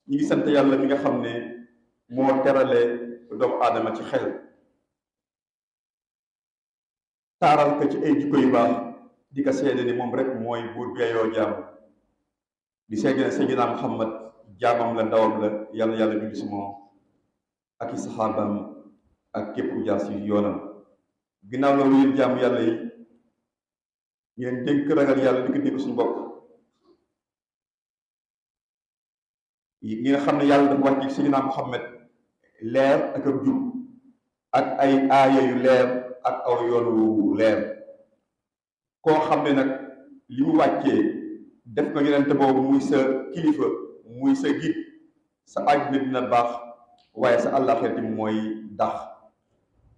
ñi ngi sant yàlla mi nga xam ne moo terale doomu aadama ci xel taaral ko ci ay jikko yu baax di ko seede ni moom rek mooy buur bi yoo jaam di seede ne Seydina Muhammad jaamam la ndawam la yàlla yàlla julli si moom ak i saxaabaam ak képp ku jaar si yoonam. ginnaaw loolu yéen jaamu yàlla yi ngeen dénk ragal yàlla di ko dénk suñu bopp yi nga xam ne yàlla dafa wàcc Seydina Muhammad leer ak ak jub ak ay aaya yu leer ak aw yoon wu leer koo xam ne nag li mu wàccee def ko yonente boobu muy sa kilifa muy sa gid sa àddina dina baax waaye sa àllaaxira tamit mooy dax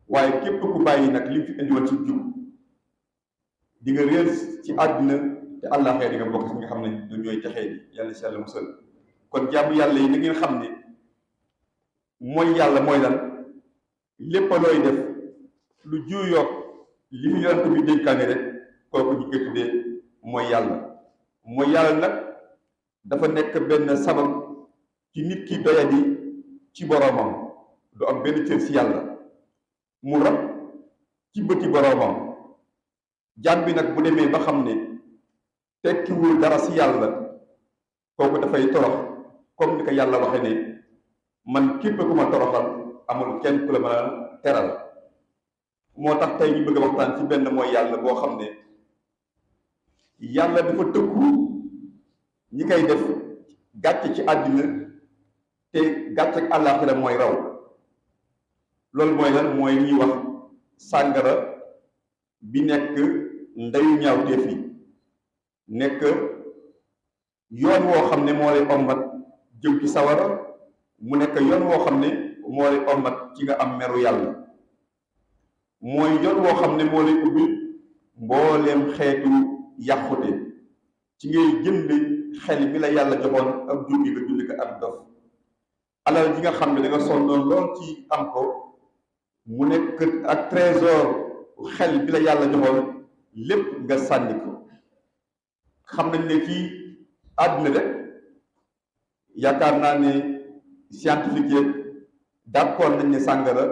waaye képp ku bàyyi nag li mu fi indiwoon ci jub di nga réer ci àddina te àllaaxira di nga bokk ci nga xam ne du ñooy texee di yàlla si yàlla musal kon jàmm yàlla yi na ngeen xam ne mooy yàlla mooy lan lépp looy def lu juuyoog li fi yonent bi dénkaane rek kooku ñu koy tuddee mooy yàlla nag dafa nekk benn sabab ci nit ki doyadi ci boroomam du am benn cër ci yàlla mu rab ci bëti boroomam jaam bi nag bu demee ba xam ne tekkiwul dara ci yàlla kooku dafay torox comme ni ko yàlla waxe ne man képp ku ma toroxal amul kenn ku la mën a teral moo tax tey ñu bëgg a waxtaan ci benn mooy yàlla boo xam ne yàlla dafa tëkku ñi koy def gàcce ci àddina te gàcce ak àllaaxira mooy raw loolu mooy lan mooy ñuy wax sàngara bi nekk ndeyu ñaawteef yi nekk yoon woo xam ne moo lay ommat jëm ci sawara mu nekk yoon woo xam ne moo lay ommat ci nga am meru yàlla mooy yoon woo xam ne moo lay ubbi mbooleem xeetu yàqute ci ngay jënd xel mi la yàlla joxoon ak jur gi nga jund ko ak dof alal ji nga xam ne da nga sonnoon lool ci am ko mu nekk ak trésor xel bi la yàlla joxoon lépp nga sànni ko xam nañ ne kii àdduna rek yaakaar naa ne scientifique yëpp d'accord nañ ne sàngara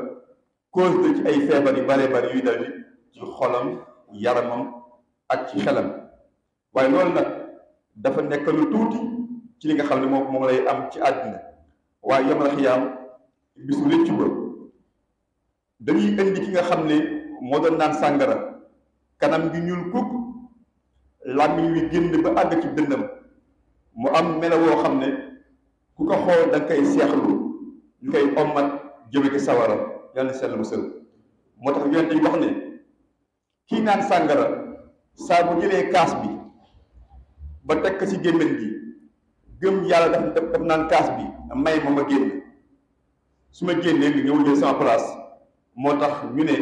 cause de ci ay feebar yu bare bari yuy dal nit ci xolam yaramam ak ci xelam waaye loolu nag dafa nekk lu tuuti ci li nga xam ne moom lay am ci àddina waaye yamal xiyaam bisu rëccu ba dañuy indi ki nga xam ne moo doon naan sàngara kanam gi ñuul kukk làmmiñ wi génn ba àgg ci dënnam mu am melo woo xam ne ku ko xool da nga koy seexlu ñu koy ommat jëme ci sawara yàlla na sell musal moo tax yonent yi wax ne kii naan sàngara saa bu jëlee kaas bi ba teg ko ci gémmiñ gi gëm yàlla daf naan kaas bi may ma génn su ma génnee nga ñëw jël sama place moo tax ñu ne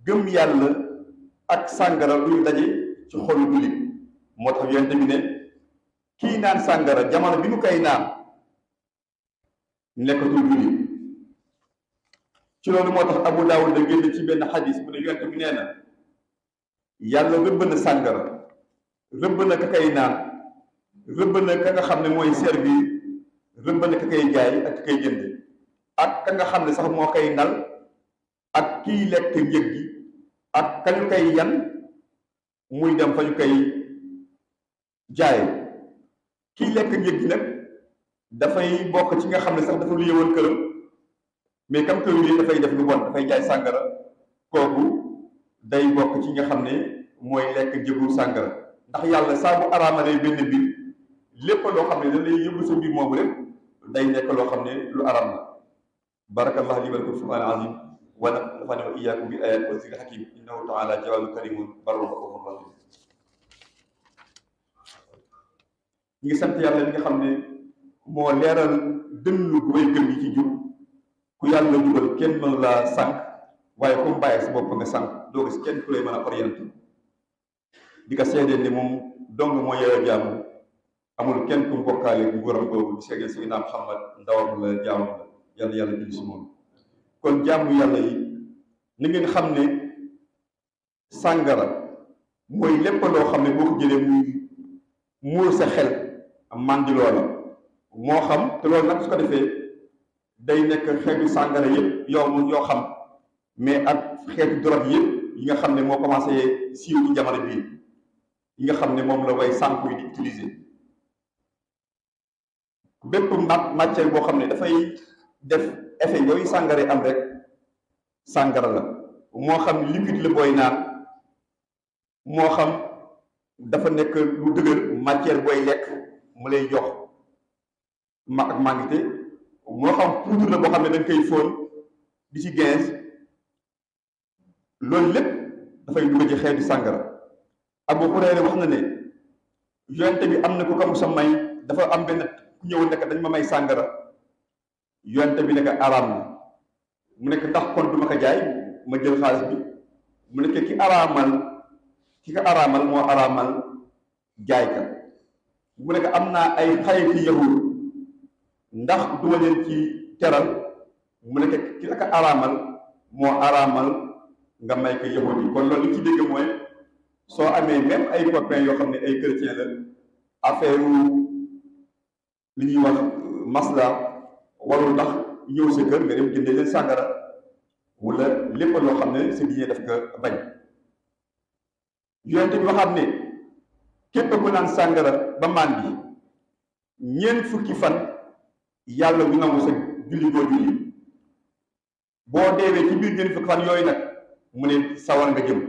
gëm yàlla ak sàngara luy daje ci xolu jullit moo tax yonent bi ne kii naan sàngara jamono bi nu koy naan nekkatul jullit ci loolu moo tax Abu Daawud da génn ci benn xadis bu ne yonent bi nee na yàlla rëbb na sàngara rëbb na ka kay naan rëbb na ka nga xam ne mooy servir rëbb na ka kay jaay ak ka kay jënd ak ka nga xam ne sax moo koy nal ak kiy lekk njëg gi ak kañu koy yan muy dem fa ñu koy jaay kiy lekk njëg gi nag dafay bokk ci nga xam ne sax dafa luye woon këram mais kam koy luye dafay def lu bon dafay jaay sàngara kooku day bokk ci nga xam ne mooy lekk njëgu sàngara ndax yàlla saa bu araamalee benn mbir lépp loo xam ne da lay yóbbu sa mbir moomu rek day nekk loo xam ne lu araam la barakallahu li wa lakum fi l-Qur'an al-azim wa nafa'ani wa iyyakum bil ayati wa zikril hakim innahu ta'ala jawaadun karimun barrun ghafurun rahim. ñu ngi sant yàlla li nga xam ne moo leeral dënnu way gëm yi ci jub ku yàlla jubal kenn mënu laa sànq waaye comme bàyyi sa bopp nga sànq doo gis kenn ku lay mën a orienté di ko seedee ne moom dong moo yeyoo jaamu amul kenn ku mbokkaale nguuram boobu di seedee Seydina Muhammad ndawam la jaamam la yàlla yàlla julli si moom. kon jaamu yàlla yi ni ngeen xam ne sàngara mooy lépp loo xam ne boo ko jëlee muy muur sa xel màndi loola moo xam te loolu nag su ko defee day nekk xeetu sàngara yëpp yoo xam mais ak xeetu drogue yëpp yi nga xam ne moo commencé siiw ci jamono bii yi nga xam ne moom la way sànku yi di utiliser bépp matière boo xam ne dafay def effet yooyu sàngara yi am rek sàngara la moo xam liquide la booy naan moo xam dafa nekk lu dëgër matière booy lekk mu lay jox ak màngite moo xam poudre la boo xam ne dañ koy fóon di ci gens loolu lépp dafay dugg ci xeetu sàngara Abu Hurayra wax na ne yonent bi am na ku ko sa may dafa am benn ku ñëw nekk dañ ma may sàngara yonent bi nekk araam na mu nekk ndax kon du ma ko jaay ma jël xaalis bi mu nekk ki ko araamal moo araamal jaay ka mu nekk am naa ay xayti yahud ndax duma leen ci teral mu nekk ki la ko araamal moo araamal nga may ko yahud yi kon loolu li ci dégg mooy soo amee même ay copains yoo xam ne ay chrétien la affaire li ñuy wax masla warul ndax ñëw sa kër nga dem jëndee leen sàngara wala lépp loo xam ne sa diine daf ko bañ yonent bi waxaat ne képp ku naan sàngara ba màndi ñeent fukki fan yàlla du nangu sa julli boo julli boo deewee ci biir ñeent fukki fan yooyu nag mu ne sawar nga jëm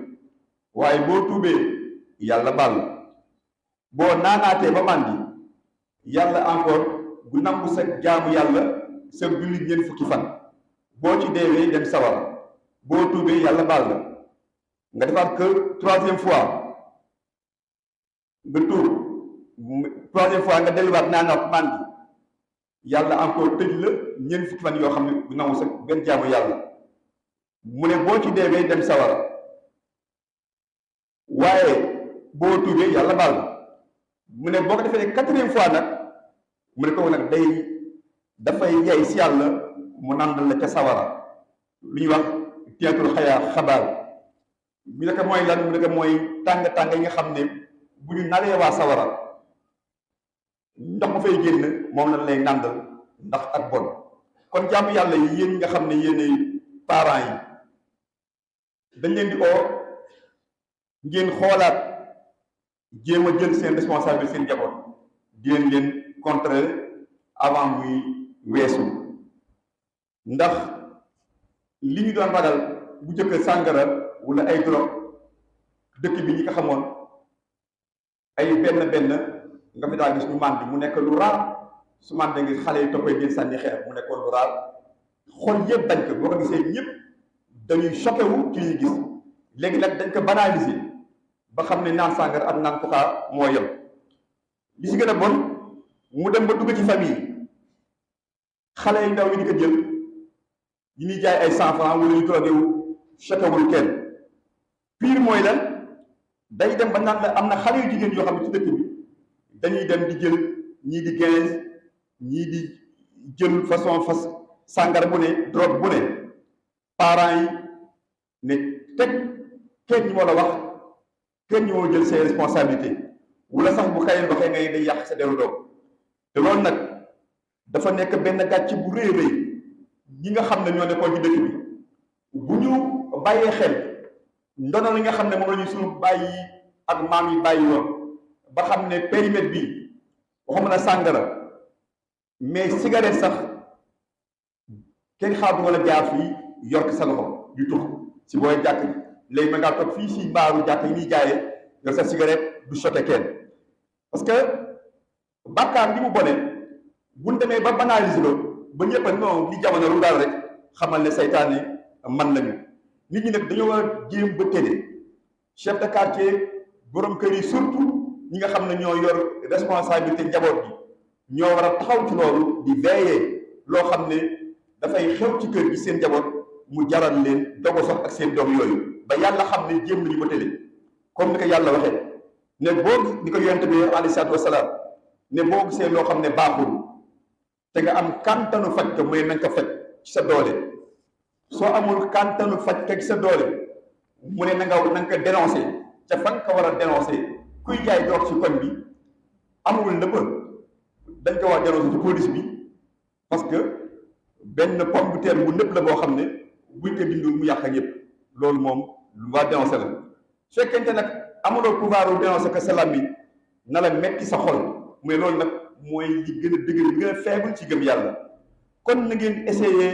waaye boo tuubee yàlla baal la boo naanaatee ba màndi yàlla encore du nangu sa jaamu yàlla sa julli ñeent fukki fan boo ci deewee dem sawara boo tuubee yàlla baal la nga defaat que troisième fois nga tuub troisième fois nga delluwaat naanaat màndi yàlla encore tëj la ñeent fukki fan yoo xam ne du nangu sa benn jaamu yàlla mu ne boo ci deewee dem sawara waaye boo tuubee yàlla baal la mu ne boo ko defee quatrième fois nag mu ne kooku nag dafay yey si yàlla mu nandal la ca sawara lu ñuy wax tiyatul xabaar bi nekk mooy lan mu nekk mooy tàng-tàng yi nga xam ne bu ñu naree waa sawara ndox ma fay génn moom lañ lay nàndal ndax ak bon kon jàmm yàlla yi yéen ñi nga xam ne yéenay parents yi dañ leen di oo ngeen xoolaat jéem a jël seen responsabilité seen njaboot di leen contrôler avant muy weesu ndax li ñu doon ragal bu jëkk sàngara wala ay drogue dëkk bi ñi ko xamoon ay benn nga fi daa gis ñu màndi mu nekk lu raar su màndee ngi xale yi toppee ngeen sànni xeer mu nekkoon lu raar xol yëpp dañ ko boo ko gisee ñëpp dañuy choqué wu ci li ñu gis léegi nag dañ ko banaliser ba xam ne naan sàngara ak naan coca moo yem li si gën a bon mu dem ba dugg ci famille xale yi ndaw yi di ko jël yi ñuy jaay ay 100 francs wala ñu drogué wu choqué wul kenn pire mooy lan day dem ba naan la am na xale yu jigéen yoo xam ne ci dëkk bi dañuy dem di jël ñii di 15 ñii di jël façon sàngara bu ne drogue bu ne parents yi ne teg kenn ñi moo la wax kenn ñi moo jël ses responsabilités wala sax bu xëyee waxee ngay day yàq sa deru doom te loolu nag dafa nekk benn gàcc bu rëy rëy ñi nga xam ne ñoo nekkoon ci dëkk bi bu ñu bàyyee xel ndono li nga xam ne moom la ñu suñu bàyyi ak maam yi bàyyi woon ba xam ne périmètre bi waxuma la sàngara mais cigarette sax kenn xaatu wala jaar fii yor sa loxo di tux si booy jàkk ji léegi ma ngaa toog fii si mbaaru jàkk yi ñuy jaayee yor sa cigarette du choqué kenn parce que bàkkaar li mu bone buñ demee ba banaliser lo ba ñëpp non li jamono lu daal rek xamal ne saytaane man lañu nit ñi nag dañoo war a jéem ba tëddee chef de quartier borom kër yi surtout ñi nga xam ne ñoo yor responsabilité njaboot bi ñoo war a taxaw ci loolu di veiller loo xam ne dafay xew ci kër gi seen njaboot mu jaral leen dogo sax ak seen doom yooyu ba yàlla xam ne jéem nañu ba tëddee comme ni ko yàlla waxee ne boo ni ko yonent bi alayhi salaatu wasalaam ne boo gisee loo xam ne baaxul te nga am kàntanu faj ko mooy nañ ko faj ci sa doole soo amul kàntanu faj ko ci sa doole mu ne na nga ko dénoncé ca fan ko war a dénoncé kuy jaay drogue ci koñ bi amul nëbb dañ ko wax dénoncé ci police bi parce que benn pomme de terre bu nëpp la boo xam ne buñ ko dindul mu yàq ñëpp loolu moom lu waa dénoncé la su fekkente nag amuloo pouvoir wu dénoncé que sa làmmiñ na la metti sa xol mais loolu nag mooy li gën a dëgër li gën a faible ci gëm yàlla kon na ngeen essayé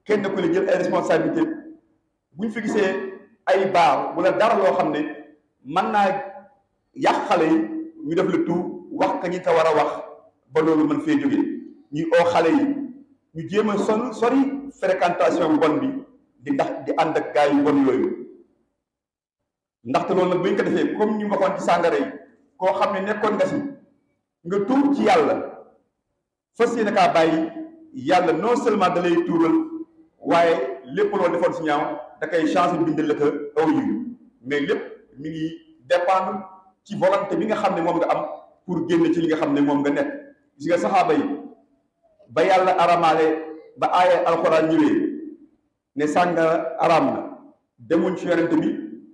kenn ku ne jël ay responsabilité buñ fi gisee ay baax wala dara loo xam ne mën naa yàq xale yi ñu def le tout wax ka ñi ko war a wax ba loolu mën fee jógee ñuy oo xale yi ñu jéem a sori fréquentation bon bi di ànd ak gaa yu bon yooyu ndaxte loolu nag bu ñu ko defee comme ñu waxoon ci sàngara yi koo xam ne nekkoon nga si nga tuub ci yàlla fas yéene kaa bàyyi yàlla non seulement da lay tuural waaye lépp loo defoon si ñaaw da koy changé bindal la ko aw yu mais lépp mi ngi dépendre ci volonté bi nga xam ne moom nga am pour génn ci li nga xam ne moom nga nekk gis nga saxaaba yi ba yàlla aramaale ba aaye alxuraan ñëwee ne sàngara araam na demuñ ci yonente bi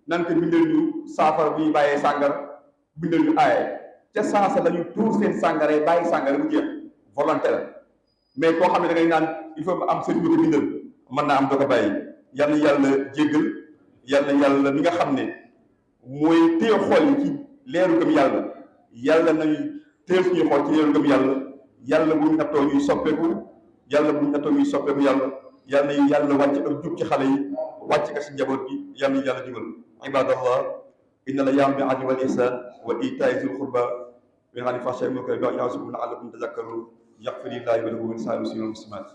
nan ko bindal ñu saafara bu ñu bàyyee sàngara bindal ñu aaye ca saasa lañu tuur seen sàngara yi bàyyi sàngara bu jeex volonté la mais koo xam ne da ngay naan il faut am sëriñ ko bindal mën naa am doo ko bàyyi yàlla yàlla jéggal yàlla mi nga xam ne mooy téye xool yi ci leeru gëm yàlla nañu téye suñuy xool ci leeru gëm yàlla buñ nattoo ñuy soppeeku yàlla wàcc ak jub ci xale yi wàcc ka si njaboot gi yàlla jubal ibadallah inna la ya'muru bil 'adli wal ihsan wa ita'i zil qurba wa yanha 'anil fahsha'i wal munkari wal baghi ya'izukum la'allakum tadhakkarun yaghfirullahu li wa lakum wa lisa'iril muslimina wal muslimat